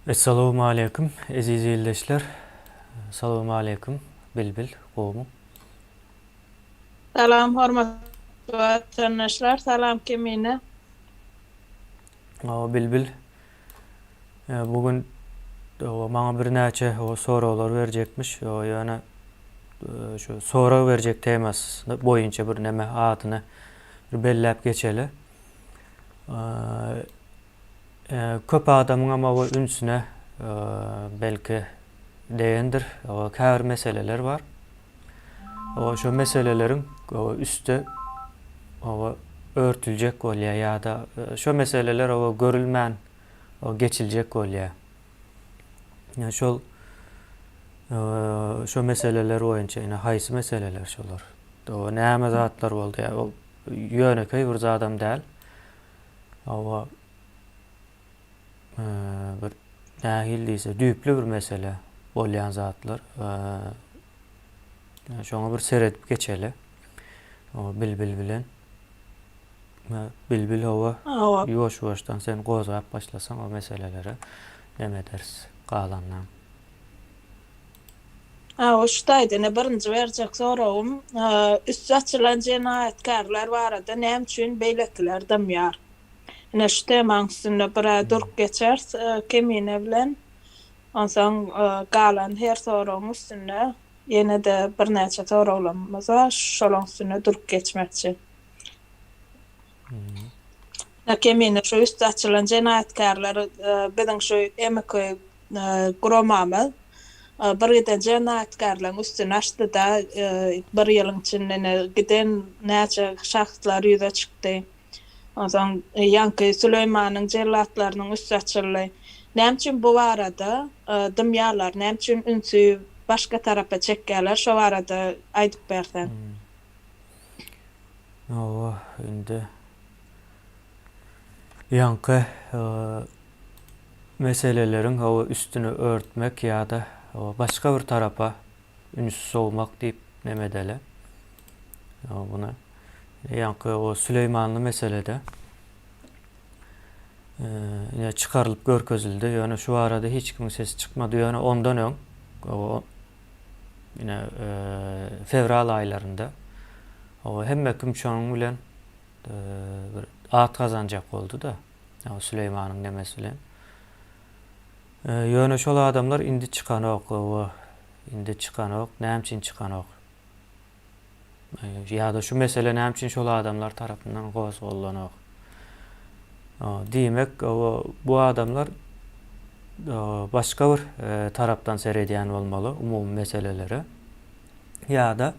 Essalawmaleýkim eziz ildeşler. Salawmaleýkim Bilbil gowmy. Salam hormatly watandaşlar salam Kemine. Hawa Bilbil bu gün maňa birnäçe soraglar berjekmiş ýöne şu sorag berjek temasy boýunça bir neme adyny bir belläp geçeli. Köp adamyňam oba ünsüne belki degendir. Käbir meseleler bar. Şo meseleleriň üsti örtüljek bolýar ýa-da şo meseleler görülmän geçiljek bolýar. Şol şo meseleler boýunça ine haýsy meseleler şolar? Näme zatlar boldy? Ol ýönekeý bir zadam däl. Hawa, bir nähili diýse, düýpli bir mesele bolýan zatlar. Şoňa bir seredip geçeli. Bilbil bilen. Bilbil hawa, ýuwaş-ýuwaşdan sen gozgap başlasaň o meselelere neme ederis galandan. Hawa, şu taýda ine birinji berjek soragym, üsti açylan jenaýatkärler barada näme üçin beýlekiler dymýar? Ine şu temaň üstünde bir-ä durup geçeris Kemine bilen. Onsoň galan her soragyň üstünde ýene-de birnäçe soraglarymyz bar, şolaň üstünde durup geçmekçi. Ine Kemine şu üsti açylan jenaýatkärler biziň şu MK guramamyz bir giden jenaýatkärleriň üstüni açdy-da, bir ýylyň içinde ine giden näçe şahslar ýüze çykdy. Onsoň ýaňky Süleýmanyň jellatlarynyň üsti açyldy. Näme üçin bu barada dymýarlar, näme üçin ünsi başga tarapa çekýärler, şo barada aýdyp berseň. Hawa, indi ýaňky meseleleriň hawa üstüni örtmek ýa-da başga bir tarapa ünsi sowmak diýip neme edeli. Buny ýaňky o Süleýmanly meselede ine çykarylyp görkezildi. Ýöne şu barada hiç kimiň sesi çykmady. Ýöne ondan öň ine fewral aýlarynda hemme kim şonuň bilen bir at gazanjak boldy-da. Süleýmanyň nemesi bilen. Ýöne şol adamlar indi çykanok, owa, indi çykanok. Näme üçin çykanok? Ýa-da şu mesele näme üçin şol adamlar tarapyndan gozgalanok? Diýmek, owa, bu adamlar başga bir tarapdan seredýän bolmaly umumy meselelere. Ýa-da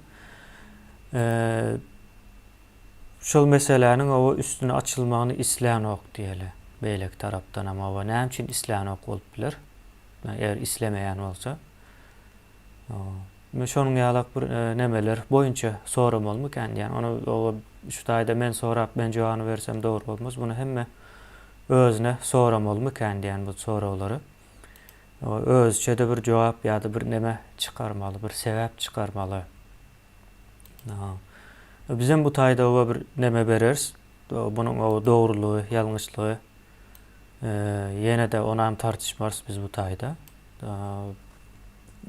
Şol meseläniň oba üstüne açylmagyny islänok diýeli. Beýleki tarapdanam oba näme üçin islänok bolup biler? Eger islemeýän bolsa. Men şonuň ýalak bir nemeler boýunça soramalymykan diýýän. Ony oba şu taýda men sorap men jogabyny bersem dogry bolmaz. Muny hemme özüne soramalymykan diýýän bu soraglary. Özüçe-de bir jogap ýa-da bir neme çykarmaly, bir sebäp çykarmaly. Bizem bu taýda oba bir neme bereris. Bunuň oba dogrulygy, ýalňyşlygy ýene-de onam tartyşmarys biz bu taýda.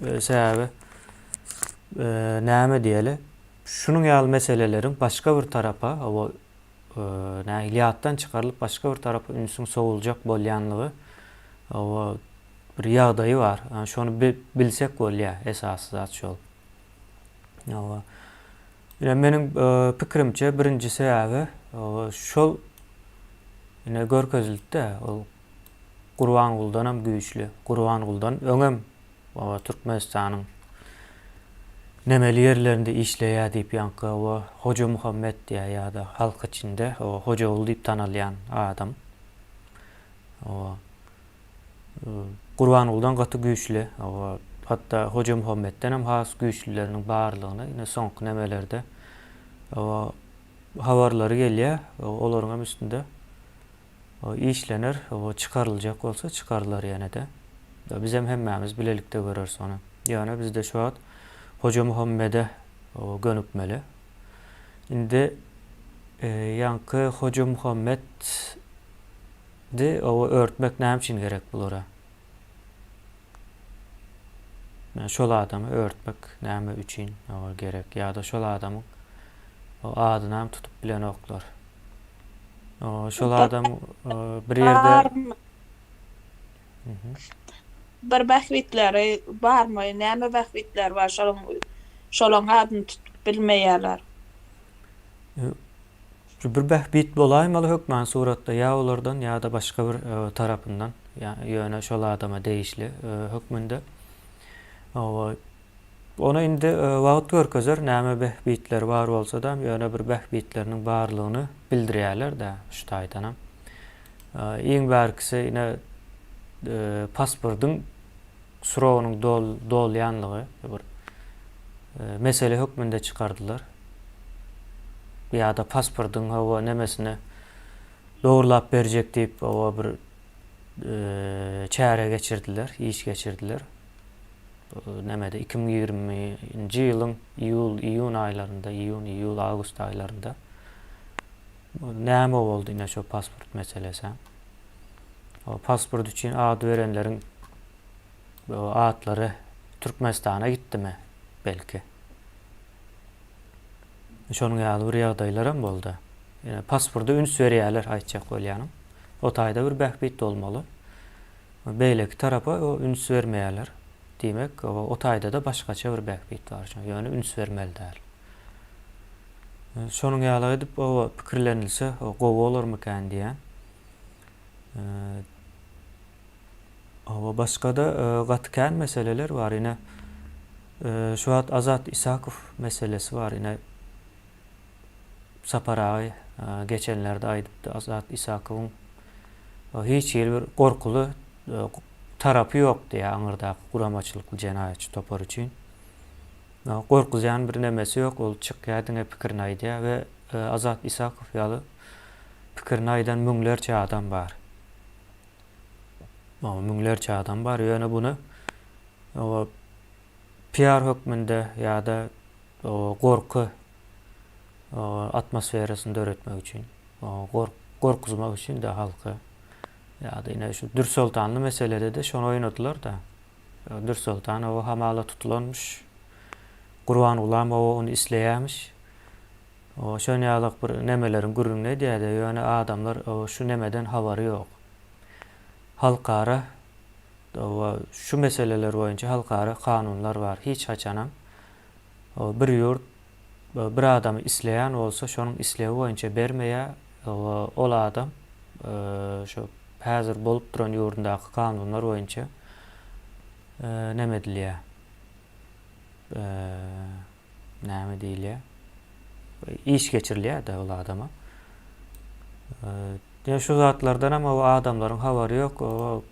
Sebäbi näme diýeli? Şunuň ýaly meseleleriň başga bir tarapa, oba nähili ýatdan çykarylyp başga bir tarapa ünsüň sowuljak bolýanlygy oba bir ýagdaýy bar. Şony bilsek bolýar, esasy zat şol. Hawa. Ine meniň pikirimçe birinji sebäbi şol ine görkezildi-de ol Gurbanguldanam güýçli. Gurbanguldan öňem Türkmenistanyň nemeli ýerlerinde işleýär diýip ýaňky o Hojamuhammet diýýär ýa-da halk içinde Hojaguly diýip tanalýan adam. Gurbangulydan gaty güýçli, hatda Hojamuhammetden hem has güýçlüleriniň barlygyny ine soňky nemelerde habarlary gelýär. Olaryň hem üstünde işlener, çykaryljak bolsa çykarylar ýene-de. Bizem hemmämiz bilelikde göreris ony. Ýöne bizde şu wagt Hojamuhammede gönükmeli. Indi ýaňky Hojamuhammet Di oba örtmek näme üçin gerek bulara? Şol adamy örtmek näme üçin gerek ýa-da şol adamyň adynam tutup bilenoklar. Şol adam bir ýerde Bir bähbitleri barmy, näme bähbitleri bar şolaň şolaň adyny tutup bilmeýärler. Şu bir bähbit bolaýmaly hökman suratda ýa olardan ýa-da başga bir tarapyndan ýöne şol adama degişli hökmünde. Ony indi wagt görkezer näme bähbitleri bar bolsadam ýöne bir bähbitleriniň barlygyny bildirýärler-dä şu taýdanam. Iň bärkisi ine pasportyň srogynyň dolýanlygy bir mesele hökmünde çykardylar. Ýa-da pasportyň hawa nemesini dogrulap berjek diýip hawa bir çäre geçirdiler, iş geçirdiler. Nemede 2020-nji ýylyň iýul, iýun aýlarynda, iýun, iýul, awgust aýlarynda näme boldy ine şo pasport meselesi. O pasport üçin ad berenleriň atlary Türkmenistana gitdimi belki. Şonuň ýaly bir ýagdaýlaram boldy. Ýöne pasporta üns berýärler aýtjak bolýanym. O taýda bir bähbit bolmaly. Beýleki tarapa o üns bermeýärler. Diýmek, o taýda-da başgaça bir bähbit bar. Ýöne üns bermeli däl. Şonuň ýaly edip o pikirlenilse gowy bolarmykän diýýän. Hawa başgada gaty kän meseleler bar ine şu wagt Azat Isakow meselesi bar ine Sapar aga geçenlerde aýdypdy Azat Isakowyň hiç hili bir gorkuly tarapy ýok diýýär aňyrdaky guramaçylykly jenaýatçy topar üçin. Gorkuzýan bir nemesi ýok ol çykýar diňe pikirini aýdýar we Azat Isakow ýaly pikirini aýdan müňlerçe adam bar. Müňlerçe adam bar, ýöne buny PR hökmünde ýa-da gorky atmosferasyny döretmek üçin, gorkuzmak üçin-de halky ýa-da ine şu Dürsoltanly meselede-de şony oýnadylar-da. Dürsoltan oba hamala tutulanmyş. Gurbangulam oba ony isleýärmiş. Şon ýalak bir nemeleriň gürrüňini edýärdi, ýöne adamlar şu nemeden habary ýok. Halkara şu meseleler boýunça halkara kanunlar bar. Hiç haçanam bir ýurt bir adamy isleýän bolsa, şonuň islegi boýunça bermeýär. Ol adam şu häzir bolup duran ýurdundaky kanunlar boýunça neme edilýär. Näme diýilýär? Iş geçirilýär-de ol adama. Ýa şu zatlardan hem o adamlaryň habary ýok. O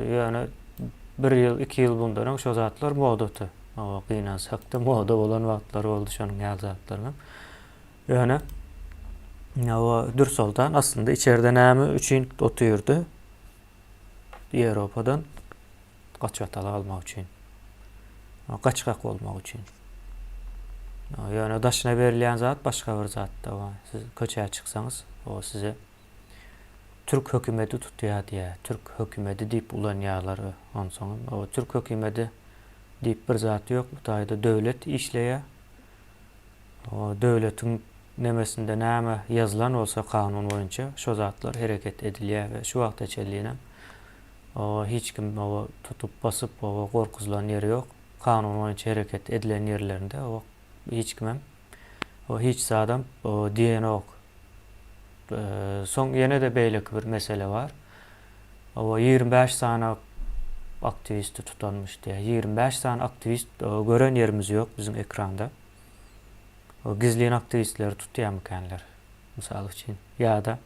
ýöne bir ýyl, iki ýyl bundan öň şo zatlar modady. O gynansak-da moda bolan wagtlary boldy şonuň ýaly zatlaryň hem. Ýöne o Dürsoltan aslynda içeride näme üçin otyrdy? Ýewropadan gaçybatalga almak üçin. Gaçgak bolmak üçin. Ýöne daşyna berilýän zat başga bir zatda. Siz köçä çyksaňyz, o size türk hökümeti tutýar diýýär. Türk hökümeti diýip ulanýarlar onsoňam. O türk hökümeti diýip bir zat ýok. Bu taýda döwlet işleýär. O döwletiň nemesinde näme ýazylan bolsa kanun boýunça şo zatlar hereket edilýär we şu wagta çenlinem Oba hiç kim oba tutup basyp oba gorkuzylan ýeri ýok. Kanun boýunça hereket edilen ýerlerinde oba hiç kimem oba hiç zadam oba diýenok. Soň ýene-de beýleki bir mesele bar. Oba 25 sany aktiwisti tutanmyş diýýär. 25 sany aktiwist gören ýerimiz ýok biziň ekranda. O gizlin aktiwistleri tutýarmykanlar mysal üçin. Ýa-da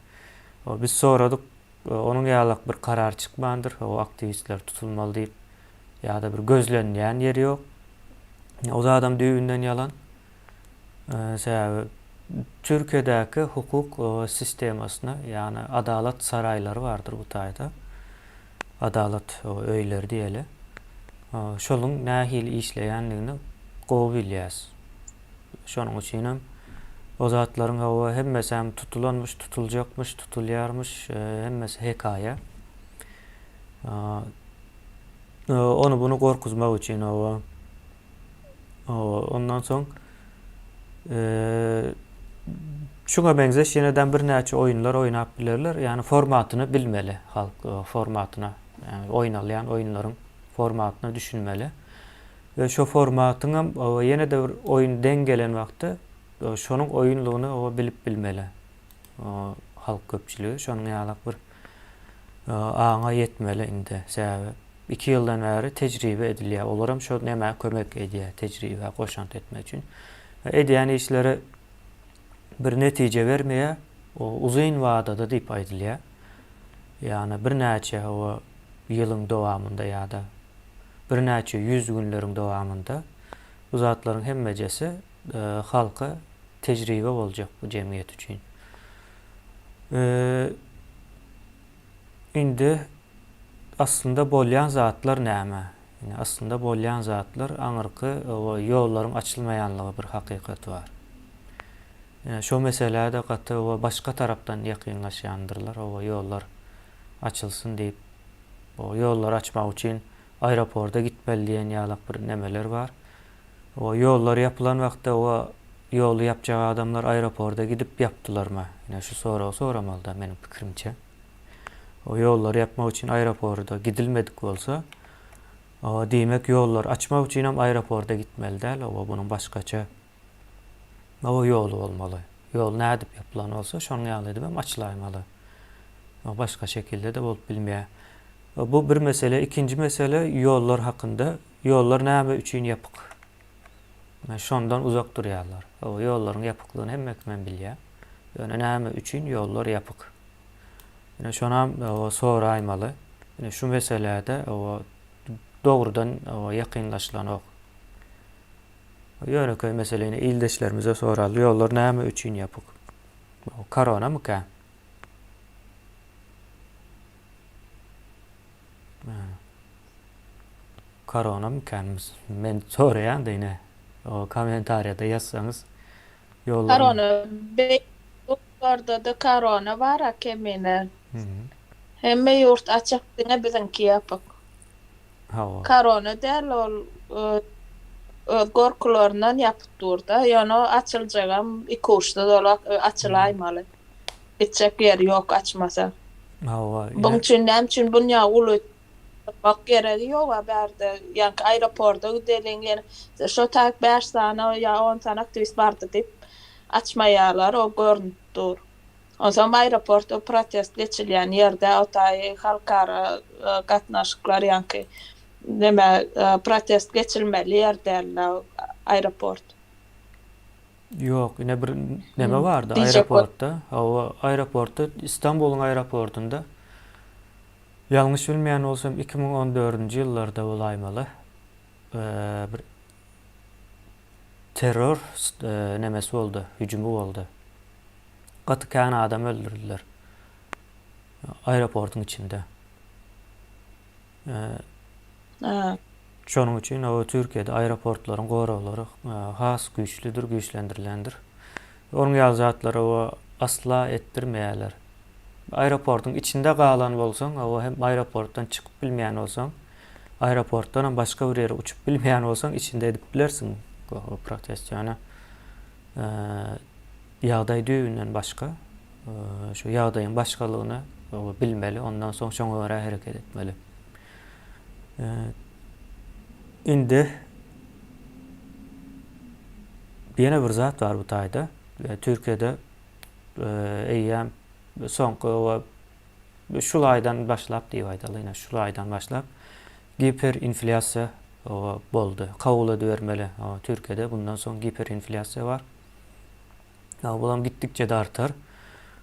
biz soradyk Onuň ýalak bir karar çykmandyr, o aktiwistler tutulmaly diýip, ýa-da bir gözlenýän ýeri ýok. O zadam düýbünden ýalan. Sebäbi Türkiýedäki hukuk sistemasyna, ýagny adalat saraýlary bardyr bu taýda. Adalat öýleri diýeli. Şoluň nähili işleýändigini gowy bilýäs. Şonuň üçinem o zatlaryň hawa hemmesem tutulanmyş, tutuljakmyş, tutulýarmyş, hemmesi hekaýa. Ony buny gorkuzmak üçin hawa. Hawa, ondan soň şuňa meňzeş ýenedem birnäçe oýunlar oýnap bilerler. Ýagny formatyny bilmeli halk formatyna, ýagny oýnalýan oýunlaryň formatyna düşünmeli. We şo formatyňam ýene-de bir oýun deň gelen wagtda şonuň oýunlygyny bilip bilmeli. Halk köpçüligi şonuň ýalak bir aňa ýetmeli indi. Sebäbi iki ýyldan bäri tejribe edilýär. Olaram şo nämä kömek edýär, tejribä goşant etmek üçin. Edýän işleri bir netije bermeýär. O uzyn wadada diýip aýdylýar. Ýagny birnäçe o ýylyň dowamynda ýa-da birnäçe ýüz günleriň dowamynda bu zatlaryň hemmejesi halka tejribe boljak bu jemgyýet üçin. Indi aslynda bolýan zatlar näme? Indi aslynda bolýan zatlar aňyrky ýollaryň açylmaýanlygy bir hakykat bar. Şo meselä-de gaty başga tarapdan ýakynlaşýandyrlar, oba ýollar açylsyn diýip. O ýollary açmak üçin aeroporta gitmeli diýen ýalak bir nemeler bar. O ýollar ýapylan wagtda o ýoly ýapjak adamlar aeroporta gidip ýapdylarmy? Ine şu soragy soramalyda meniň pikirimçe. O ýollary ýapmak üçin aeroporta gidilmedik bolsa, o diýmek ýollary açmak üçinem aeroporta gitmeli däl, o bunuň başgaça o ýoly bolmaly. Ýol nädip ýapylan bolsa şonuň ýaly edibem açylaýmaly. O başga şekilde-de bolup bilmeýär. Bu bir mesele. Ikinji mesele ýollar hakynda. Ýollar näme üçin ýapyk? Şondan uzak durýarlar. O ýollaryň ýapyklygyny hemme kimem bilýär. Ýöne näme üçin ýollar ýapyk? Ine şonam soraýmaly. Ine şu meselede o dogrudan ýakynlaşylanok. Ýönekeý mesele ine ildeşlerimize soraly. Ýollar näme üçin ýapyk? Koronamyka? Korona mükän men soraýan da ine o kommentariýada ýazsaňyz ýollaryň. Korona beýik ýurtlarda-da korona bar-a kemine. Hemme ýurt açyk diňe biziňki ýapyk. Hawa. Korona däl ol öz gorkularyndan ýapyk dur-da. Ýöne açyljagam ikuçsyz ol açylaýmaly. Gitjek ýeri ýok açmasa. Hawa. Buň üçin näme üçin bunýa uly Bak geregi ýoga bärde ýaňky aeroporda gideliň ýene şo taýyk bäş sany ýa on sany aktiwist bardy diýip açmaýarlar o görnüp dur. Onsoňam aeroport o protest geçilýän ýerde o taýy halkara gatnaşyklar ýaňky neme protest geçilmeli ýer dälde aeroport. Ýok ine bir neme bardy aeroportda hawa aeroportda Istanbulyň aeroportynda Ýalňyş bilmeýän bolsam 2014-nji ýyllarda bolaýmaly bir terror nemesi boldy, hüjümi boldy. Gaty kän adam öldürdiler. Aeroportyň içinde. Şonuň üçin o Türkiýede aeroportlaryň goraglary has güýçlüdir, güýçlendirilendir. Onuň ýaly zatlary o asla etdirmeýärler. Aeroportyň içinde galan bolsaň, o hem aeroportdan çykyp bilmeýän bolsaň, aeroportdan hem başga bir ýere uçup bilmeýän bolsaň, içinde edip bilersiň o protest. Ýöne ýagdaý düýbünden başga. Şu ýagdaýyň başgalygyny bilmeli, ondan soň şoňa görä hereket etmeli. Indi ýene bir zat bar bu taýda. Türkiýede eýýäm soňky we şul aýdan başlap diýip aýdaly, ine şul aýdan başlap giperinflýasiýa boldy. Kabul edibermeli. Türkiýede bundan soň giperinflýasiýa bar. Bulam gitdikçe-de artar.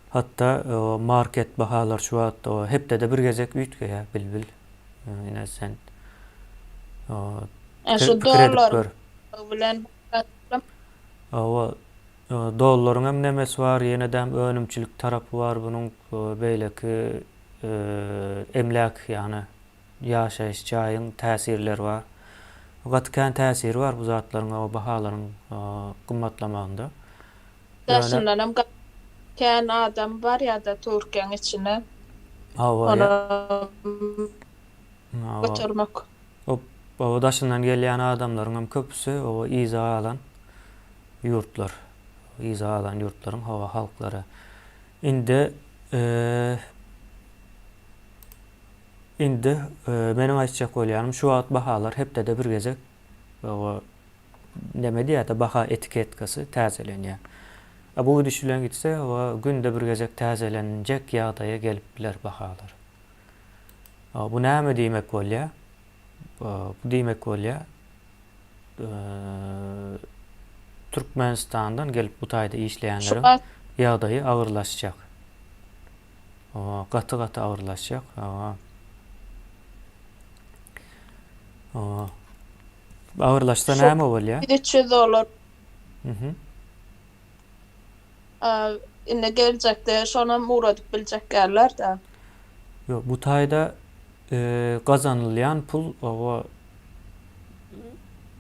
Hatda market bahalar şu wagt hepdede bir gezek üýtgeýär bilbil. Ine sen Şu pikir edip dollar gör. bilen Hawa, dollaryň hem nemesi bar, ýene-de önümçilik tarapy bar bunuň, beýleki emläk, ýagny ýaşaýyş jaýyň täsirleri bar. Gaty kän täsiri bar bu zatlaryň o bahalaryň gymmatlamagynda. Ýöne Daşyndanam gaty kän adam barýada Türkiýäň içine. Hawa, Onam hawa. götermek. Oba daşyndan gelýän adamlaryň hem köpüsi oba yza galan ýurtlar. Yza galan ýurtlaryň howa halklary. Indi indi meniň aýtjak bolýanym şu wagt bahalar hepdede bir gezek oba neme diýýär-de baha etiketkasy täzelenýär. A bu gidiş bilen gitse oba günde bir gezek täzelenjek ýagdaýa gelip biler bahalar. Bu näme diýmek bolýar? Bu diýmek bolýar, Türkmenistandan gelip bu taýda işleýänleriň ýagdaýy agyrlaşjak. Gaty-gaty agyrlaşjak. Agyrlaşsa näme bolýar? 300 dollar. Indi geljekde şonam ugradyp biljek ýerler-dä. Ýok, bu taýda gazanylýan pul oba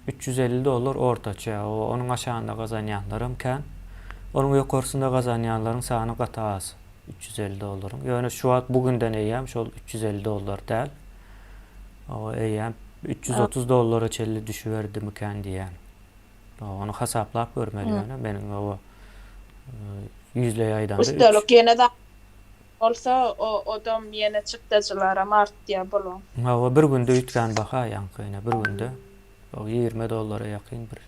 350 dollar ortaça, oba onuň aşagynda gazanýanlaram kän. Onuň ýokarsynda gazanýanlaryň sany gaty az, 350 dollaryň. Ýöne şu wagt bu günden eýýäm şol 350 dollar däl. Oba eýýäm 330 dollara çenli düşüberdimikän diýýän. Ony hasaplap görmeli ýöne meniň oba ýüzleý aýdanda üç. Üstelik ýene zat bolsa odam ýene çykdajylaram artýar bulaň. Hawa bir günde üýtgän baha ýaňky ine bir günde 20 dollara ýakyn bir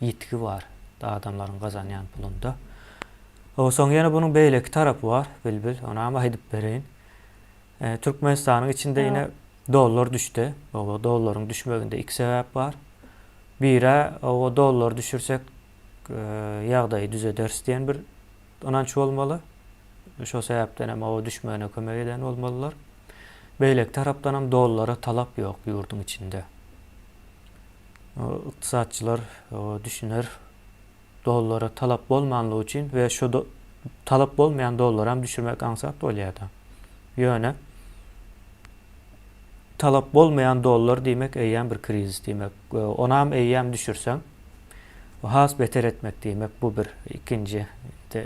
ýitgi bar adamlaryň gazanýan pulunda. Hawa soň ýene bunuň beýleki tarapy bar Bilbil onam aýdyp bereýin. Türkmenistanyň içinde ine Dollar düşdi. Oba dollaryň düşmeginde iki sebäp bar. Biri oba dollary düşürsek ýagdaýy düzederis diýen bir ynanç bolmaly. Şo sebäpden hem oba düşmegine kömek eden bolmalylar. Beýleki tarapdan hem dollara talap ýok ýurduň içinde. Ykdysatçylar düşüner. Dollara talap bolmanlygy üçin we şo talap bolmaýan dollaram düşürmek aňsat bolýada. Ýöne talap bolmaýan dollar diýmek eýýäm bir krizis diýmek. Onam eýýäm düşürseň has beter etmek diýmek bu bir ikinji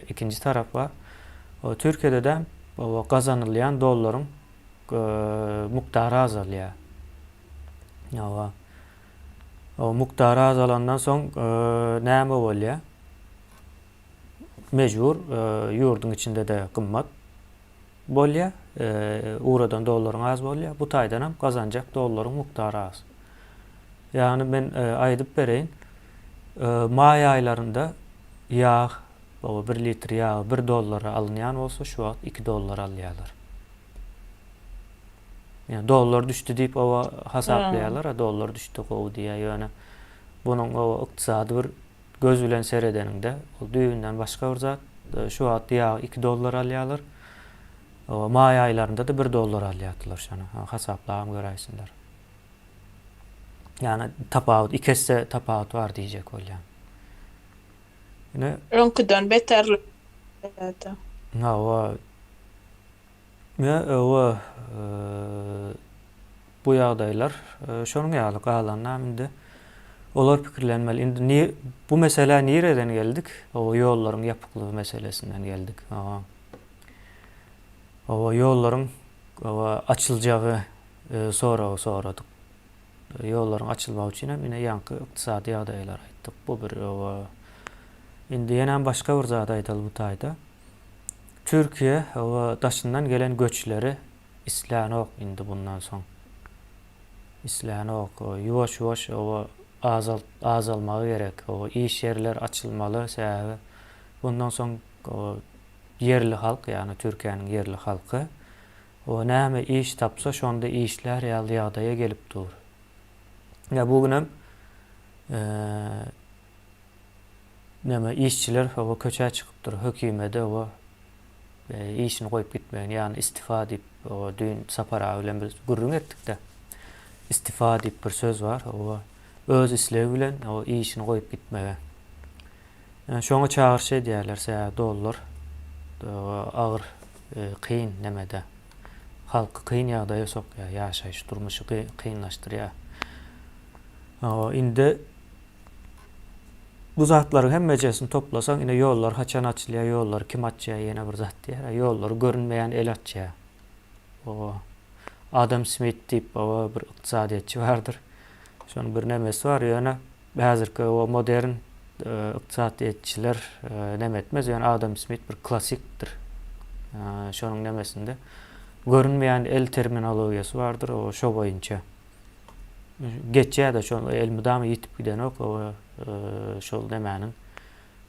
ikinji tarap bar. Türkiýede-de gazanylýan dollaryň mukdary azalýar. Hawa. Mukdary azalandan soň näme bolýar? Mejbur ýurduň içinde-de gymmat bolýar. Ugradan dollaryň az bolýar. Bu taýdan hem gazanjak dollaryň mukdary az. Ýagny men aýdyp bereýin. Maý aýlarynda ýag, bir litr ýag bir dollara alynýan bolsa, şu wagt iki dollara alýarlar. Ýa dollar düşdi diýip oba hasaplaýarlar, a dollar düşdi gowy diýýär, ýöne bunuň oba ykdysady bir göz bilen seredeniňde ol düýbünden başga bir zat. Şu wagt ýagy 2 dollar alýarlar. Oba maý aýlarynda-da 1 dollar alýardylar şony. Hasaplabam göräýsinler. Ýagny tapawut, iki esse tapawut bar diýjek bolýan. Ine. Öňküden beterli. Hawa. Ýa-owa, bu ýagdaýlar şonuň ýaly galanam indi olar pikirlenmeli. Indi ni bu meselä nireden geldik? Owa, ýollaryň ýapyklygy meselesinden geldik. Owa. Owa, ýollaryň owa açyljagy soragy soradyk. Ýollaryň açylmagy üçin hem ine ýaňky ykdysady ýagdaýlary aýtdyk. Bu bir owa. Indi ýenäm başga bir zat aýdaly bu taýda. Türkiýe we daşyndan gelen göçleri islänok indi bundan soň. Islänok. Ýuwaş ýuwaş oba azalt azalmagy gerek. Oba iş ýerler açylmaly sebäbi bundan soň ýerli halk ýagny Türkiýäniň ýerli halky o näme iş tapsa şonda işlär ýaly ýagdaýa gelip dur. Ýa bu günem Näme işçiler hawa köçä çykypdyr hökimede hawa işini goýup gitmegini ýagny istifa diýip hawa düýn Sapar aga bilen biz gürrüň etdikde istifa diýip bir söz bar hawa öz islegi bilen hawa işini goýup gitmege şoňa çagyryş edýärler sebäbi dollar agyr kyn nemede halky kyn ýagdaýa sokýar ýaşaýyş durmuşy kynlaşdyrýar hawa indi Bu zatlaryň hemmejesini toplasaň, ine ýollar haçan açylýar, ýollary kim açýar, ýene bir zat diýýär. Ýollary görünmeýän el açýar. O Adam Smit diýip, o bir ykdysadyýetçi bardyr. Şonuň bir nemesi bar, ýöne häzirki o modern ykdysadyýetçiler neme etmez, ýöne Adam Smit bir klassikdir. Şonuň nemesinde görünmeýän el terminologiýasy bardyr, o şo boýunça geçýär-de, şol elmydama ýitip gidenok, o şol nemäniň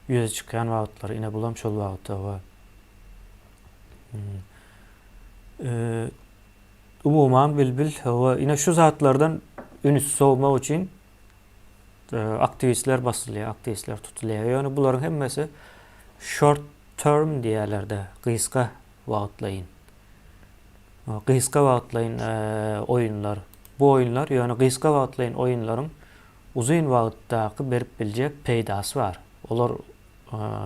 ýüze çykýan wagtlary, ine bulam şol wagt, o. Umuman Bilbil hawa ine şu zatlardan üns sowmak üçin aktiwistler basylýar, aktiwistler tutulýar. Ýöne bularyň hemmesi short term diýýärler-de, gysga wagtlaýyn. Gysga wagtlaýyn oýunlar. Bu oýunlar ýöne gysga wagtlaýyn oýunlaryň uzyn wagtdaky berip biljek peýdasy bar. Olar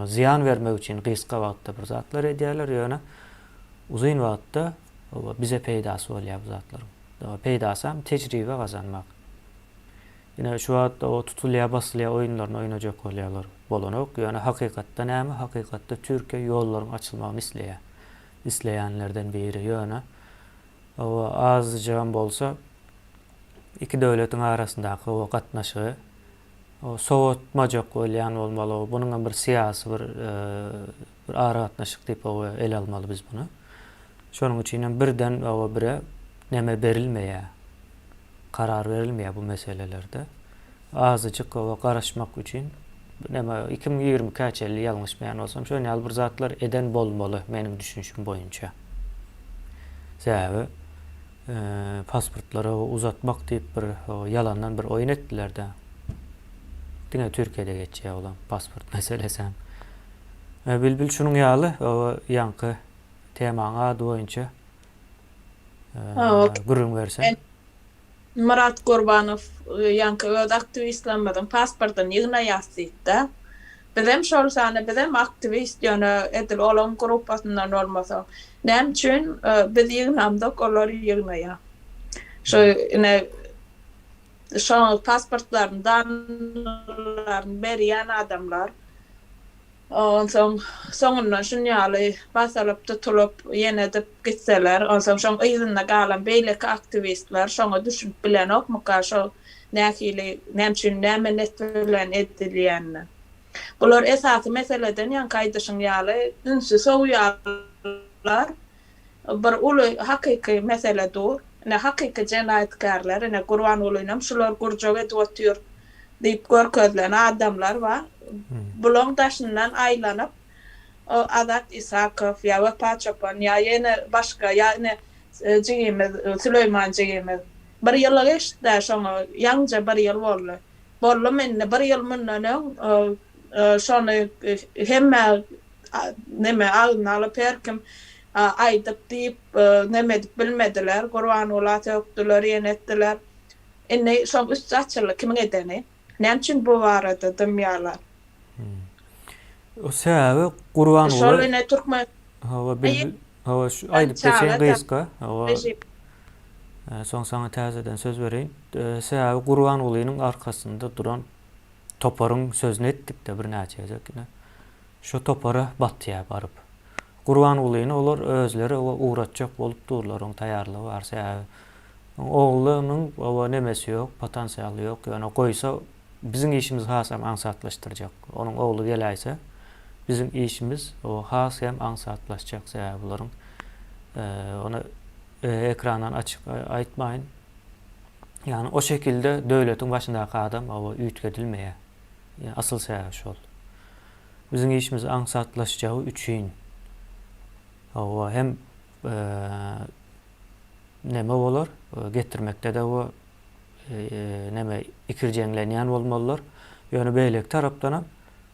zyýan bermek üçin gysga wagtda bir zatlar edýärler, ýöne uzyn wagtda bize peýdasy bolýar bu zatlaryň. Peýdasam tejribe gazanmak. Ine şu wagt o tutulýar, basylýar oýunlaryny oýnajak bolýarlar. Bolanok. Ýöne hakykatda näme? Hakykatda Türkiýe ýollaryň açylmagyny isleýär. Isleýänlerden biri. Ýöne o azajygam bolsa iki döwletiň arasyndaky o gatnaşygy sowatmajak bolýan bolmaly. Bunuň hem bir syýasy bir bir aragatnaşyk diýip ele almaly biz muny. Şonuň üçin hem birden bire neme berilmeýär. Karar berilmeýär bu meselelerde. Azajyk garaşmak üçin neme 2022-ä çenli ýalňyşmaýan bolsam şon ýaly bir zatlar eden bolmaly meniň düşünişim boýunça. Sebäbi Pasportlary uzatmak diýip bir ýalandan bir oýun etdiler-dä. Diňe Türkiýede geçýär olam pasport meselesem. Bilbil şunuň ýaly ýaňky temaň ady boýunça gürrüň berseň. Myrat Gurbanow ýaňky öz aktiwistlerimiziň pasportyny ýygnaýas diýipdi. Bizem şol sany bizem aktiwist ýöne edil olaň gruppasyndan bolmasak. Näme üçin biz ýygnamzok olar ýygnaýar. Şu ine şoň pasportlaryny danlaryny berýän adamlar. Onsoň soňundan şunýaly basylyp tutulyp ýene edip gitseler, onsoň şoň yzynda galan beýleki aktiwistler şoňa düşünip bilenokmyka şo nähili, näme üçin, näme net bilen edilýänine. Bular esasy meseleden ýaňky aýdyşyň ýaly ünsi sowýarlar. Bir uly hakyky mesele dur. Ine hakyky jenaýatkärler, ine Gurbangulynyam şular gurjak edip otyr diýip görkezilen adamlar bar. Bulaň daşyndan aýlanyp o Azat Isakow ýa Wepa çopan ýa ýene başga ýa ine jigimiz Süleýman jigimiz. Bir ýyla geçdi-dä şoňa, ýaňja bir ýyl boldy. Boldumy indi bir ýyl mundan öň şony hemme neme agzyna alyp her kim aýdyp diýip neme edip bilmediler. Gurbangula sökdüler ýene etdiler. Indi şoň üsti açyldy kimiň edeni. Näme üçin bu barada dymýarlar. O sebäbi Gurbanguly Şol ine türkmen Hawa bil hawa şu aýdyp geçeýin gysga. Hawa. Soň saňa täzeden söz bereýin. Sebäbi Gurbangulynyň arkasynda duran toparyň sözüni etdik-de birnäçe gezek ine. Şo topara batýar baryp. Gurbangulyny olar özleri ugratjak bolup durlar, oň taýýarlygy bar. Sebäbi oglunyň oba nemesi ýok, potensialy ýok. Ýöne goýsa biziň işimizi has hem aňsatlaşdyrjak. Onuň ogly geläýse biziň işimiz has hem aňsatlaşjak. Sebäbi bularyň ony ekrandan açyk aýtmaýyn. Ýagny o şekilde döwletiň başyndaky adam oba üýtgedilmeýär. Asyl sebäbi şol. Biziň işimiz aňsatlaşjagy üçin hawa hem neme bolar, getirmekde-de bu neme ikirjeňlenýän bolmalylar. Ýöne beýleki tarapdanam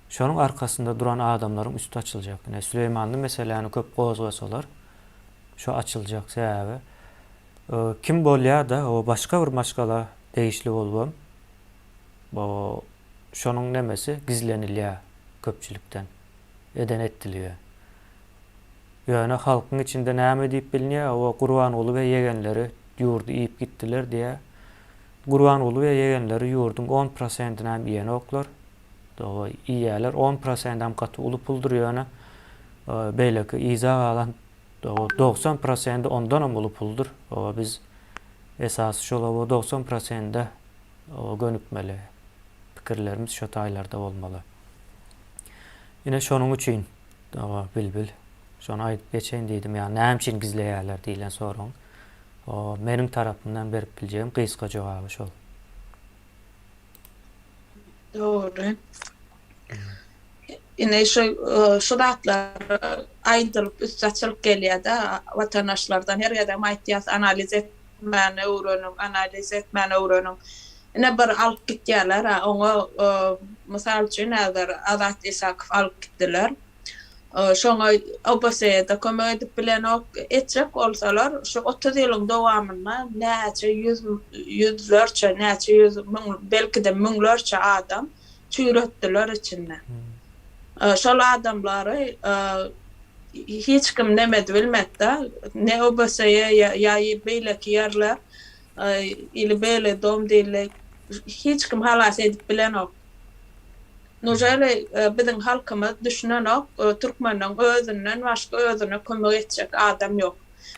şonuň arkasynda duran adamlaryň üsti açyljak. Ine Süleýmanly meseläni köp gozgasalar şo açyljak. Sebäbi kim bolýar-da, o başga bir maşgala degişli bolubam bu şonuň nemesi gizlenilýär köpçülikden. Eden etdilige. Ýöne halkyň içinde näme diýip bilinýär, o Gurbanguly we ýegenleri ýurdy iýip gitdiler diýýär. Gurbanguly we ýegenleri ýurduň on prosentinem iýenoklar. Doga iýýärler. On prosendem gaty uly puldur ýöne beýleki yza galan 90 prosendi ondanam uly puldur. Biz esasy şol 90 prosende. gönükmeli. Pikirlerimiz şo taýlarda bolmaly. Ine şonuň üçin Bilbil şony aýdyp geçeýin diýdim. Ýagny näme üçin gizleýärler diýlen soragyň meniň tarapymdan berip biljegim gysga jogaby şol. Dogry. Ine şu şu zatlar aýdylyp üsti açylyp gelýär-de watandaşlardan her gezegem aýtýas analiz etmäni öwreniň, analiz etmäni öwreniň. Ine bir alyp gitýärler-ä oňa mysal üçin häzir Azat Isakow alyp gitdiler. Şoňa OBSE-de kömek edip bilenok. Etjek bolsalar şu 30 ýylyň dowamynda näçe ýüz ýüzlerçe, näçe ýüz müň belki-de müňlerçe adam çüýretdiler içinde. Şol adamlary hiç kim neme edibilmedi-de, ne OBSE ýa beýleki ýerler ili Beli dom diýildi, hiç kim halas edip bilenok. Nuželi biziň halkymyz düşünenok, türkmeniň özünden başga özüne kömek etjek adam ýok.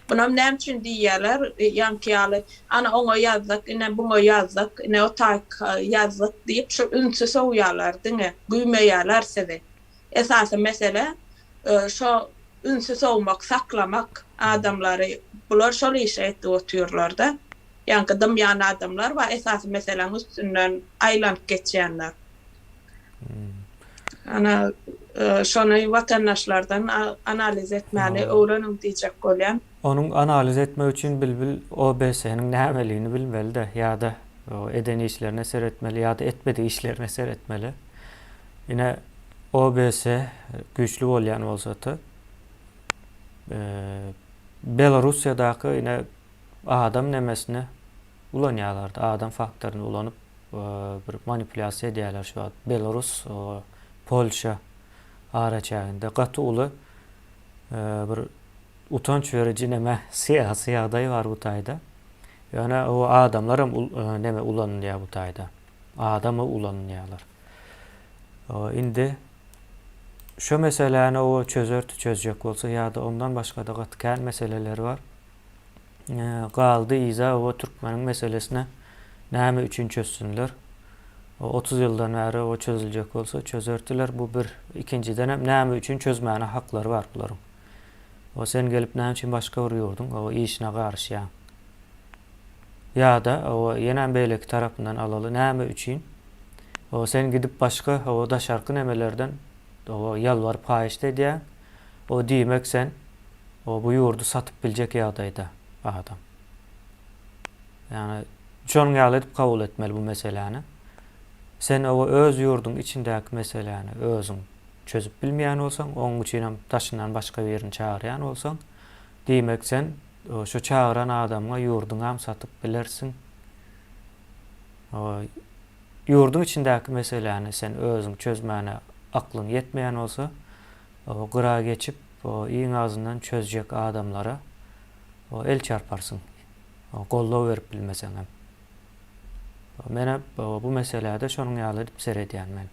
Bunam näme üçin diýýärler, ýaňky ýaly, ana oňa ýazdyk, ine buňa ýazdyk, ine o taýk ýazdyk diýip şu ünsi sowýarlar diňe, güýmeýärler sizi. Esasy mesele şo ünsi sowmak, saklamak adamlary, bular şol işi edip otyrlarda. Ýaňky dymýan adamlar bar, esasy meseläň üstünden aýlanyp geçýänler. Ana, şony watandaşlardan analiz etmäni öwreniň diýjek bolýan. Onuň analiz etmek üçin Bilbil OBS-niň nämeligini bilmeli-de, ýa-da eden işlerine seretmeli, ýa-da etmedik işlerine seretmeli. Ine, OBS güýçli bolýan bolsa-da, Belarussiýadaky ine adam nemesini ulanýarlardy, adam faktoryny ulanyp bir manipulýasiýa edýärler şu wagt. Belarus, Polşa araçäginde gaty uly bir utanç beriji neme syýasy ýagdaý bar bu taýda. Ýöne o adamlar hem neme ulanylýar bu taýda. Adamy ulanylýarlar. Indi şu meseläni o çözerti çözjek bolsa ýa-da ondan başga-da gaty kän meseleler bar. Galdy yza o türkmeniň meselesine näme üçin çözsünler? O 30 ýyldan bäri o çözüljek bolsa çözerdiler. Bu bir. Ikinjidenem näme üçin çözmäne haklary bar bularyň? O sen gelip näme üçin başga bir ýurduň o işine garyşýaň? Ýa-da o ýenem beýleki tarapyndan alaly näme üçin o sen gidip başga o daşarky nemelerden o ýalbaryp haýyşt edýäň? O diýmek sen o bu ýurdy satyp biljek ýagdaýda adam. Ýagny şonuň ýaly edip kabul etmeli bu meseläni. Sen o öz ýurduň içindäki meseläni özüň çözüp bilmeýän bolsaň, onuň üçinem daşyndan başga birini çagyrýan bolsaň, diýmek sen şu çagyran adamyňa ýurduňam satyp bilersiň. O ýurduň içindäki meseläni sen özüň çözmäne aklyň ýetmeýän bolsa, Gyra geçip, iň azyndan çözjek adamlara el çarparsyň. Goldaw berip bilmeseňem. Menem bu meselä-de şonuň ýaly edip seredýän men.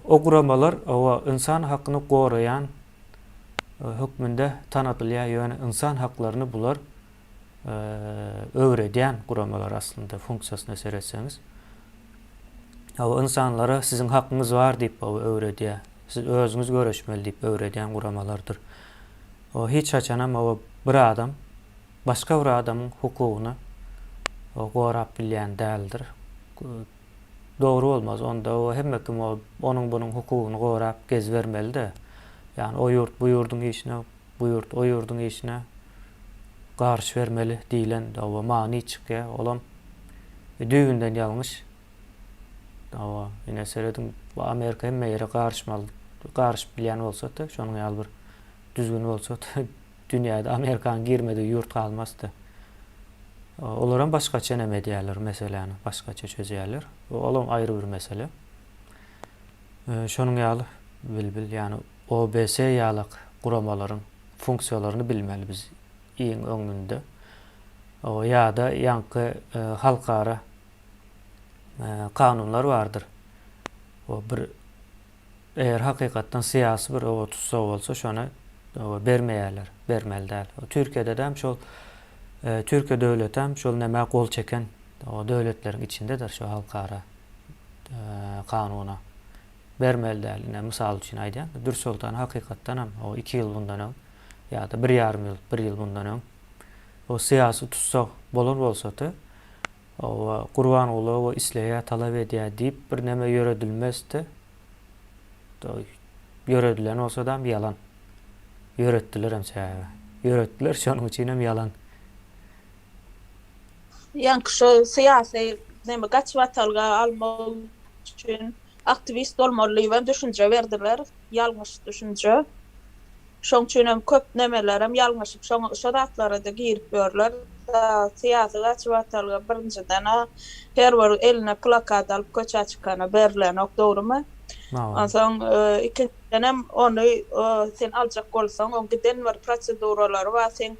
O guramalar oba ynsan hakyny goraýan hökmünde tanadylýar, ýöne ynsan haklaryny bular öwredýän guramalar aslynda funksiýasyna seretseňiz. Hawa ynsanlara siziň hakyňyz bar diýip hawa öwredýär. Siz özüňiz göreşmeli diýip öwredýän guramalardyr. O hiç haçanam hawa bir adam başga bir adamyň hukugyny gorap bilýän däldir. Dogry bolmaz. Onda o hemme kim o onuň bunuň hukugyny gorap gezibermeli-de. Ýagny o ýurt bu ýurduň işine, bu ýurt o ýurduň işine garyşybermeli diýlen hawa many çykýar. Olam düýbünden ýalňyş. Hawa, ine serediň, bu Amerika hemme ýere garyşmaly, garyşyp bilýän bolsady, şonuň ýaly bir düzgün bolsady, dünýäde Amerikanyň girmedigi ýurt galmazdy. Olaram başgaça neme edýärler meseläni, başgaça çözýärler. Olam aýry bir mesele. Şonuň ýaly bilbil, ýagny OBS ýalak guramalaryň funksiýalaryny bilmeli biz iň öňünde. Ýa-da ýaňky halkara kanunlar bardyr. O bir eger hakykatdan syýasy bir oba tussag bolsa şony bermeýärler, bermeli däl. Türkiýede-de hem şol Türkiýe döwleti hem şol nämä gol çeken. O döwletleriň içindedir şu halkara kanuna bermeli däl. Ine mysal üçin aýdýan, Dürsoltan hakykatdanam o 2 ýyl mundan öň ýa-da bir ýarym ýyl, bir ýyl mundan öň o syýasy tussag bolan bolsady, o Gurbanguly o isleýär, talap edýär diýip bir neme ýöredilmezdi. Ýöredilen bolsadam ýalan. Ýöretdilerem sebäbi. Ýöretdiler şonuň üçinem ýalan. Ýaňky şo syýasy neme gaçybatalga almak üçin aktiwist bolmaly diýibem düşünje berdiler. Ýalňyş düşünje. Şoň üçinem köp nemelerem ýalňyşyp şoňa şo zatlara-da girip ýörler. Syýasy gaçybatalga birinjiden-ä her bir eline plakat alyp köçä çykana berilenok dogrymy? Onsoň ikinjidenem ony sen aljak bolsaň oň giden bir proseduralary bar seň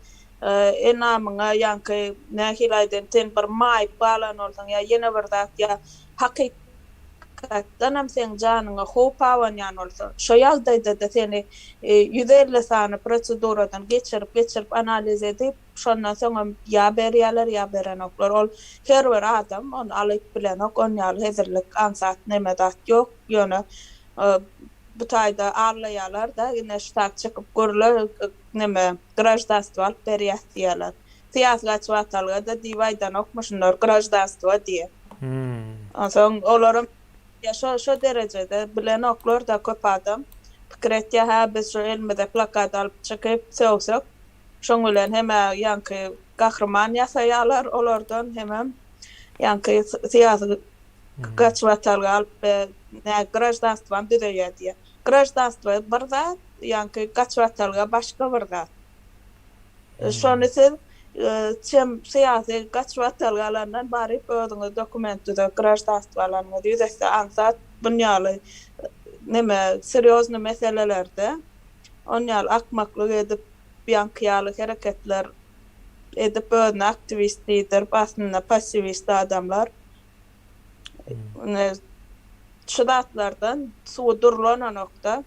enamyňa ýaňky nähili aýdaýyn sen bir maýyp galan bolsaň ýa ýene bir zat ýa hakykatdanam seň janyňa howp abanýan bolsa şo ýagdaýdada seni 150 sany proseduradan geçirip geçirip analiz edip şondan soňam ýa berýäler ýa berenoklar ol her bir adam ony alyp bilenok on ýaly hezillik aňsat neme zat ýok ýöne bu taýda allaýalarda ine ştat çykyp gürle neme Graždanstwo alyp berýäs diýýärler. Syýasy gaçybatalga-da diýip aýdanokmy şunlar, graždanstwo diýýär. Onsoň olaram ýa şo şo derejede bilenoklar-da köp adam. Pikir etýär, hä biz şu elimize plakat alyp çykyp sögsek, şoň bilen hem-ä ýaňky gahryman ýasaýarlar olardan, hemem ýaňky syýasy gaçybatalga alyp nä graždanstwam düzeýär diýýär. Graždanstwo bir zat, ýaňky gaçybatalga başga bir zat. Şony siz çem syýasy gaçybatalga alandan baryp özüňiz dokument düzüp graždanstwo alanyňyz ýüz esse aňsat bunýaly neme serýoznyý meselelerde onýaly akmaklyk edip ýaňky ýaly hereketler edip özüne aktiwist diýdirip aslynda passiwist adamlar Ine, şu zatlardan suwy durlananokda.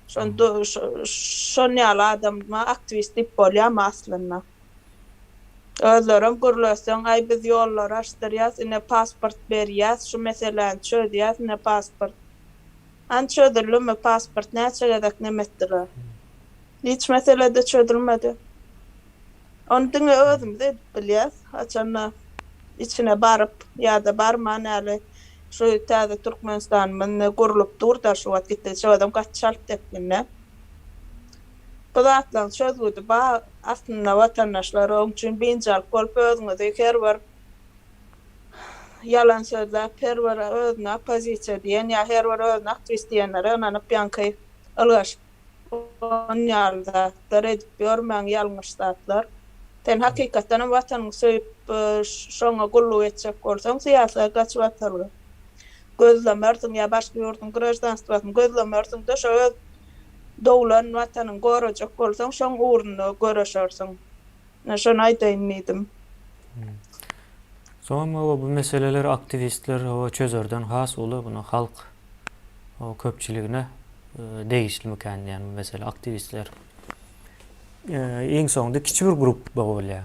Şon şon ýaly adama aktiwist diýip bolýarmy aslynda? Özlerem gürleseň, aý biz ýollary açdyrýas, ine pasport berýäs, şu meseläni çözýäs, ine pasport. Hany çözüldimi pasport, näçe gezek neme etdiler? Hiç mesele-de çözülmedi. Ony diňe özümiz edip bilýäs. Haçanda içine baryp ýa-da barman ýaly şu täze Türkmenistanymyz indi gurlup dur-da şu wagt gitdigiçe özem gaty çalt depginde. Bu zatlaryň çözgüdi bar aslynda watandaşlar oň üçin biynjalyk bolup özüňizi her bir ýalan sözläp her bir özüne oppozisiýa diýen ýa her bir özüne aktiwist diýenlere ynanyp ýaňky ylgaşyp On ýaly zatlar edip ýörmäň ýalňyş zatlar. Sen hakykatdanam watanyňy söýüp şoňa gulluk etjek bolsaň syýasy gaçybatalga gözlemersiň ýa başga ýurduň graždanstwasyny gözlemersiňde şo öz doglan watanyňy gorajak bolsaň şoň ugrunda göreşersiň. Ine şony aýdaýyn diýdim. Soňam hawa bu meseleleri aktiwistler hawa çözerden has uly bunu halk köpçüligine degişlimikän diýen bu mesele aktiwistler iň soňunda kiçi bir gruppa bolýar.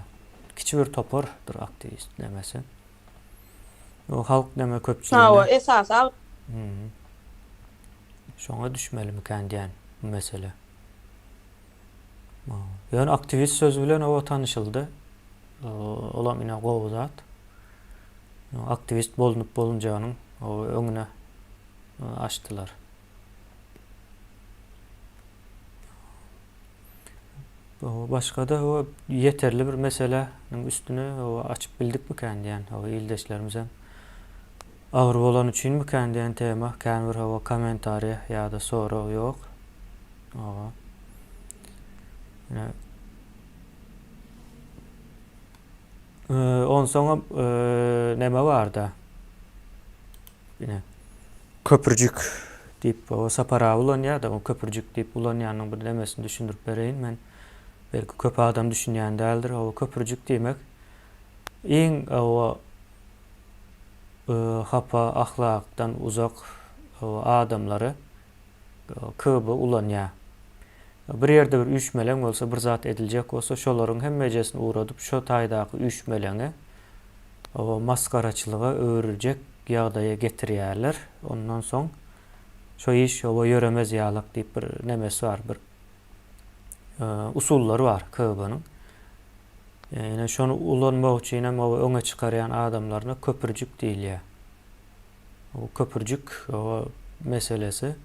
Kiçi bir topardyr aktiwist nemesi. O halk neme köpçüligine. Hawa, esasy Şoňa düşmelimikän diýen bu mesele. Ýöne aktiwist sözi bilen oba tanyşyldy. Olam ine gowy zat. Aktiwist bolunyp bolunjagynyň öňüne açdylar. Başga-da ýeterli bir meseläniň üstüne açyp bildikmikän diýen ildeşlerimizem agyr bolany üçinmikän diýen tema kän bir hawa kommentariýa ýa-da sorag ýok. Hawa. Ine. Onsoňam neme barda? Ine. Köpürjik diýip o Sapar aga ulanýar-da, o köpürjik diýip ulanýanyň bir nemesini düşündirip bereýin men. Belki köp adam düşünýän däldir. O köpürjik diýmek iň o hapa ahlakdan uzak adamlary KB ulanýar. Bir ýerde bir üýşmeleň bolsa, bir zat ediljek bolsa, şolaryň hemmejesini ugradyp, şo taýdaky üýşmeleňi. Masgaraçylyga öwrüljek ýagdaýa getirýärler. Ondan soň şo iş oba ýöremez ýalak diýip bir nemesi bar, bir usullary bar KGB-niň. Ine şony ulanmak üçin hem oba öňe çykarýan adamlaryna köpürjik diýilýär. O köpürjik oba meselesi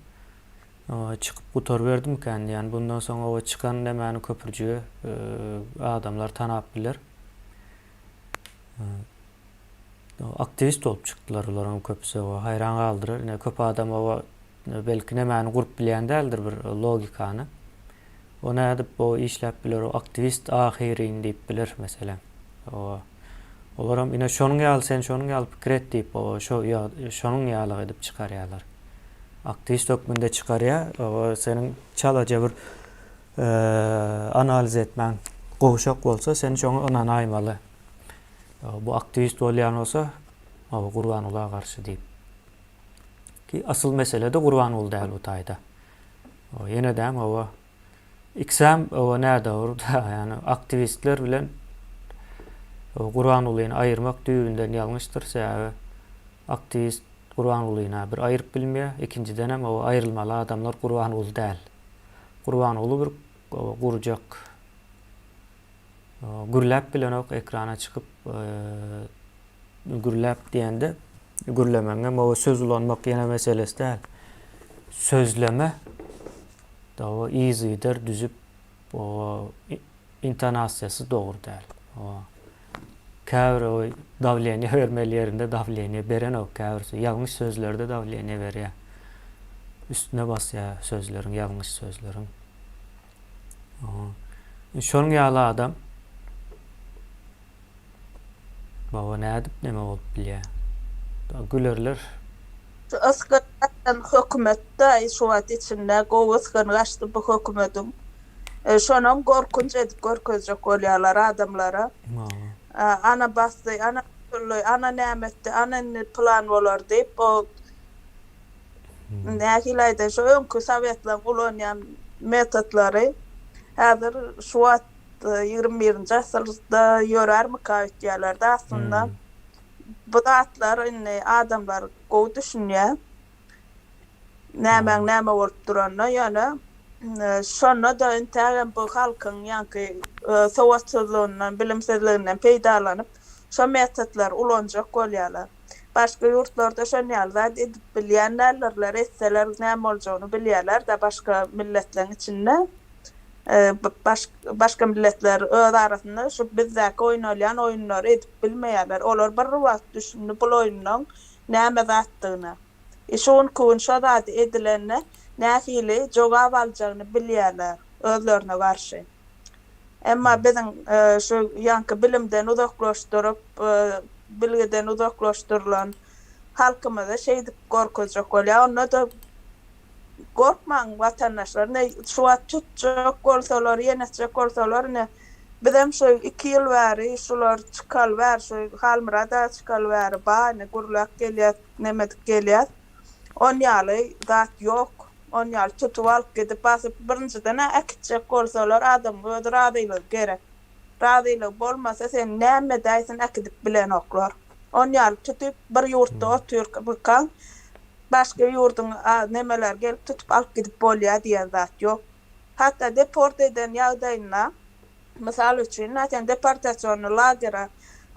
çykyp gutaryberdim-kän diýýän. Bundan soň oba çykan nemäni köpürjigi adamlar tanap biler. Aktiwist bolup çykdylar olaryň köpüsi oba haýran galdyrar. Ine köp adam oba belki nemäni gurup bilýän däldir bir logikany. O nädip o işläp biler o aktiwist ahyryn diýip biler meselem. Oba olaram ine şonuň ýaly sen şonuň ýaly pikir et diýip oba şo şonuň ýaly edip çykarýarlar. Aktiwist hökmünde çykarýar. Oba seniň çalaja bir analiz etmäň gowşak bolsa sen şoňa ynanaýmaly. Bu aktiwist bolýan bolsa, hawa Gurbangula garşy diýip. Ki asyl mesele-de Gurbanguly däl bu taýda. Ýene däm hawa ikisem hawa nädogry da ýani aktiwistler bilen Gurbangulyny aýyrmak düýbünden ýalňyşdyr. Sebäbi aktiwist Gurbangulyny bir aýyryp bilmeýär, ikinjidenem hawa aýrylmaly adamlar Gurbanguly däl. Gurbanguly bir gurjak gürläp bilenok ekrana çykyp gürläp diýende gürlemegiň o söz ulanmak ýene meselesi däl. Sözleme o yzygider düzüp o intonasiýasy dogry däl. O käbir o dawleniýe bermeli ýerinde dawleniýe berenok, käbir ýalňyş sözlerde dawleniýe berýär. Üstüne basýar sözleriň, ýalňyş sözleriň. Şonuň ýaly adam baba nädip neme bolup bilýär? Gülerler. Şu ysgyn gaçan hökümetde şu wagt içinde gowy ysgyn gaçdy bu hökümediň. Şonam gorkunç edip görkezjek bolýarlar adamlara. Ana basdy, ana tutuldy, ana näme etdi, ana indi pylan bolar diýip o nähili aýdaýyn şo öňki sowetleriň ulanýan metodlary häzir şu wagt 21-nji asyrda ýörärmika öýtýärler-de aslynda bu zatlar indi adamlar gowy düşünýär nämäň näme bolup duranyna ýöne şonda-da intägem bu halkyň ýaňky sowatsyzlygyndan bilimsizliginden peýdalanyp şo metodlary ulanjak bolýarlar. Başga ýurtlarda şon ýaly zat edip bilýän däldirler, etseler näme boljagyny bilýärler-de başga milletleň içinde. Başga milletler öz arasynda şu bizdäki oýnalýan oýunlary edip bilmeýärler. Olar bir wagt düşündi bul oýunlaň näme zatdygyna. E şu günki gün şo zady edilende nähili jogap aljagyny bilýärler özlerine garşy. Emma biziň şu ýaňky bilimden uzaklaşdyryp, bilgiden uzaklaşdyrylan halkymyzy şeýdip gorkuzjak bolýar. Onda-da gorkmaň watandaşlar, ine şu wagt tutjak bolsalar, ýenetjek bolsalar, ine bizem şu iki ýyl bäri şular çykaly bäri, şu Halmyrat aga çykaly bäri bar, ine gürläp gelýäs, neme edip gelýäs. On ýaly zat ýok. On ýaly tutup alyp gidip basyp birinjiden-ä äkitjek bolsalar adamyň öz razylygy gerek. Razylygy bolmasa seni näme edäýsin äkidip bilenoklar. On ýaly tutyp bir ýurtda otyrkaň başga ýurduň nemeleri gelip tutup alyp gidip bolýa diýen zat ýok. Hatda deport eden ýagdaýynda Mysal üçin, seni deportasionnyý lagere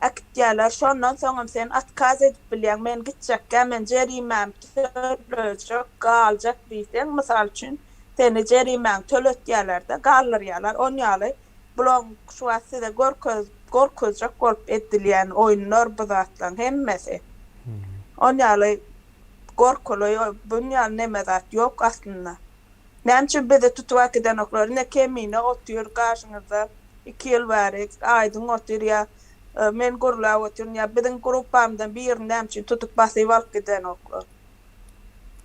äkitýärler, şondan soňam sen otkaz edip bilýäň, men gitjekgä, men jerimämi tölejek, galjak diýseň, mysal üçin, seni jerimäňi töletýärler-de, galdyrýarlar. On ýaly bulaň şu wagt size görkez, gorkuzjak bolup edilýän oýunlar bu zatlaryň hemmesi. On ýaly gorkuly, bun ýaly neme zat ýok aslynda. Näme üçin bizi tutup äkidenoklar ine Kemine otyr garşyňyzda iki ýyl bäri Aýdyň otyr ýa men gürläp otyryn ýa biziň gruppamyzdan birini näme üçin tutup basyp alyp gidenoklar.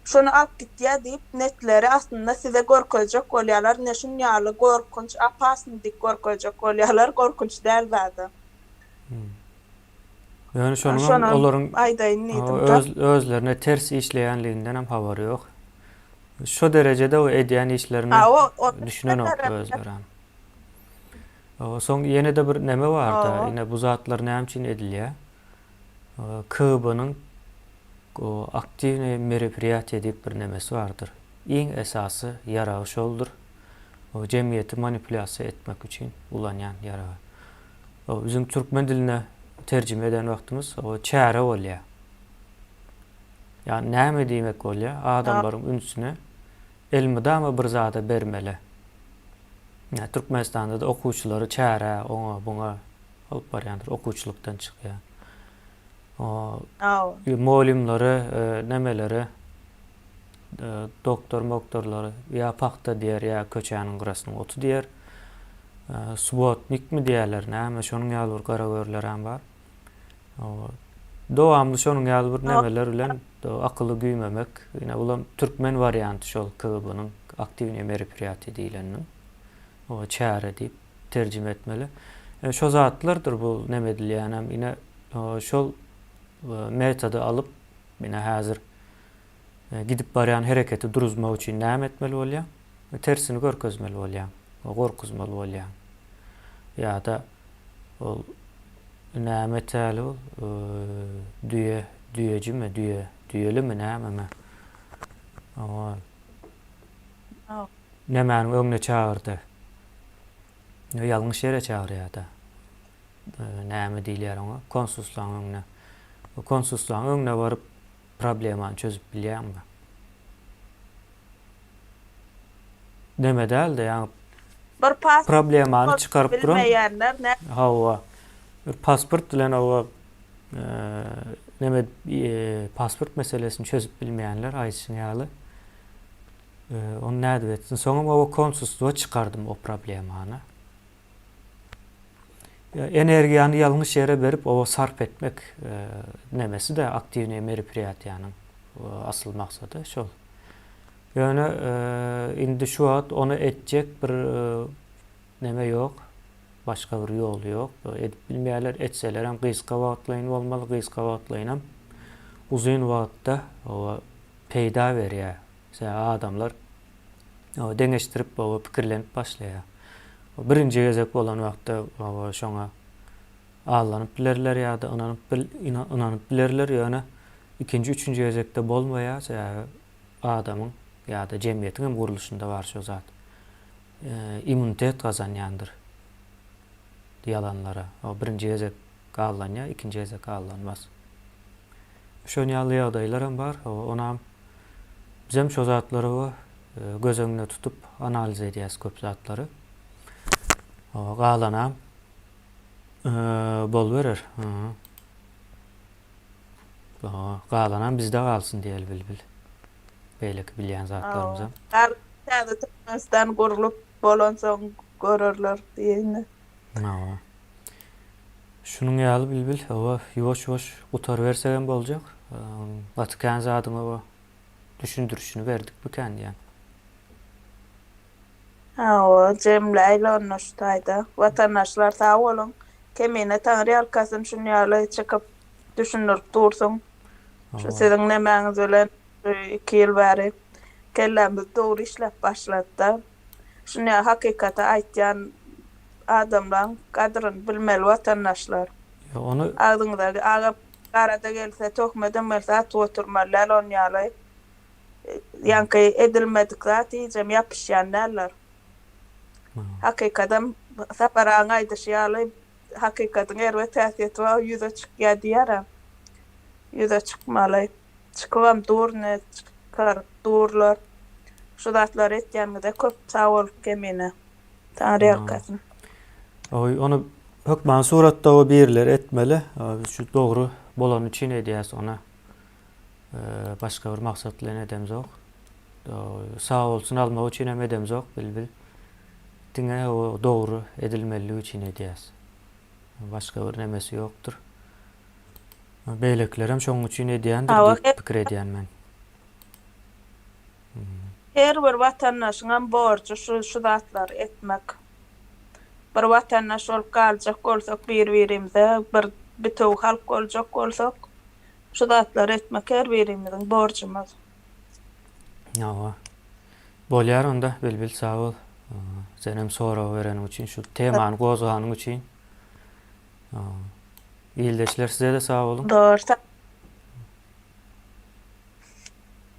Şuny alyp gitýä diýip netleri aslynda size görkezjek bolýalar ine şun ýaly gorkunç opasny diýip görkezjek bolýalar gorkunç däl zada. Ýöne şonuň olaryň aýdaýyn diýdim. Öz özlerine ters işleýänligindenem habary ýok. Şo derejede o edýän işlerine düşünenok özlerem. Soň ýene-de bir neme bar-da, ine bu zatlar näme üçin edilýär? KB-nyň aktiwnyý meropriýatiýe diýip bir nemesi bardyr. Iň esasy ýaragy şoldur. Jemgyýeti manipulýasiýa etmek üçin ulanýan ýaragy. Biziň türkmen diline terjime eden wagtymyz çäre bolýar. Ýagny näme diýmek bolýar? Adamlaryň ünsüni elmydama bir zada bermeli. Ýa Türkmenistanda-da okuwçylary çärä, oňa, buňa alyp barýandyr, okuwçylykdan çykýar. Mugallymlary, nemeleri, doktor-moktorlary ýa pagta diýer, ýa köçäniň gyrasynyň oty diýer. Subotnikmi diýerler, näme, şonuň ýaly bir garagörlerem bar. Dowamly şonuň ýaly bir nemeler bilen akyly güýmemek, ine bulam türkmen warianty şol KGB-niň aktiwnyý meropriýatiýe diýleniniň. Oba çäre diýip terjime etmeli. E, şo zatlardyr bu neme edilýänem ine şol metody alyp ine häzir gidip barýan hereketi duruzmak üçin näme etmeli bolýar? Tersini görkezmeli bolýar. Gorkuzmaly bolýar. Ýa-da ol näme etäli ol düýe, düýejimi, düýe, düýelimi nämemi? Owa. Nämäniň öňüne çagyrdy? Ýalňyş ýere çagyrýar-da. Näme diýilýär oňa? Konsulslaň öňüne. Konsulslaň öňüne baryp problemany çözüp bilýäňmi? Neme däl-de, ýagny Bir pasport problemany çykaryp duran bilmeýänler nä? Hawa. Bir pasport bilen oba neme pasport meselesini çözüp bilmeýänler aýdyşyň ýaly ony nädip etsin? Soňam oba konsulstwa çykardym o problemany. Energiýany ýalňyş ýere berip oba sarp etmek nemesi-de aktiwnyý meropriýatiýanyň asyl maksady şol. Ýöne indi şu wagt ony etjek bir neme ýok. Başga bir ýoly ýok. Edip bilmeýärler. Etselerem gysga wagtlaýyn bolmaly. Gysga wagtlaýynam uzyn wagtda oba peýda berýär. Sebäbi adamlar deňeşdirip oba pikirlenip başlaýar. Birinji gezek bolan wagtda oba şoňa aldanyp bilerler ýa-da ynanyp ynanyp bilerler. Ýöne ikinji, üçünji gezekde bolmaýar. Sebäbi adamyň ýa-da jemgyýetiň hem gurluşynda bar şo zat. Immunitet gazanýandyr ýalanlara. O birinji gezek aldanýar, ikinji gezek aldanmaz. Şon ýaly ýagdaýlaram bar. Onam bizem şo zatlary göz öňünde tutup analiz edýäs köp zatlary. Galanam boluberer. Galanam bizde galsyn diýeli Bilbil. Beýleki bilýän zatlarymyzam. Galan täze Türkmenistan gurlup bolansoň görerler diýeýin. Hawa. Şunuň ýaly Bilbil, hawa, ýuwaş-ýuwaş gutarybersegem boljak. Gaty kän zadyň hawa düşündirişini berdikmikän diýýän. Hawa, jemläýli onda şu taýda. Watandaşlar sag boluň. Kemine Taňryýalkasyn şunýaly çykyp düşündirip dursuň. Şu siziň nemäňiz bilen şu iki ýyl bäri kellämiz dogry işläp başlady-da. Şunýaly hakykaty aýtýan adamlaň gadryny bilmeli watandaşlar. Ony Agzyňyza agam gara-da gelse, töhmedem gelse atyp oturmaly däl onýaly. Ýaňky edilmedik zat hijem ýapyşýan däldir. Hakykadam Sapar agaň aýdyşy ýaly hakykatyň erbet häsiýeti bar ýüze çykýar diýýär-ä. Ýüze çykmaly. Çykybam dur ine çykaryp durlar. Şu zatlary etýäniňize köp sag boluň Kemine. Taňryýalkasyn. Oý ony hökman suratda o birileri etmeli. Biz şu dogry bolany üçin edýäs ony. Başga bir maksat bilen edemzok. Sag bolsun almak üçin hem edemzok Bilbil. Diňe o dogry edilmeliligi üçin edýäs. Başga bir nemesi ýokdur. Beýlekilerem şonuň üçin edýändir diýip pikir edýän men. Her bir watandaşyňam borjy şu şu zatlary etmek. Bir watandaş bolup galjak bolsak bir birimize bir bitewi halk boljak bolsak Şu zatlary etmek her birimiziň borjumyz. Hawa. Bolýar onda Bilbil sag bol. Senem sorag bereniň üçin, şu temany gozganyň üçin. Ildeşler size-de sag boluň. Dogry.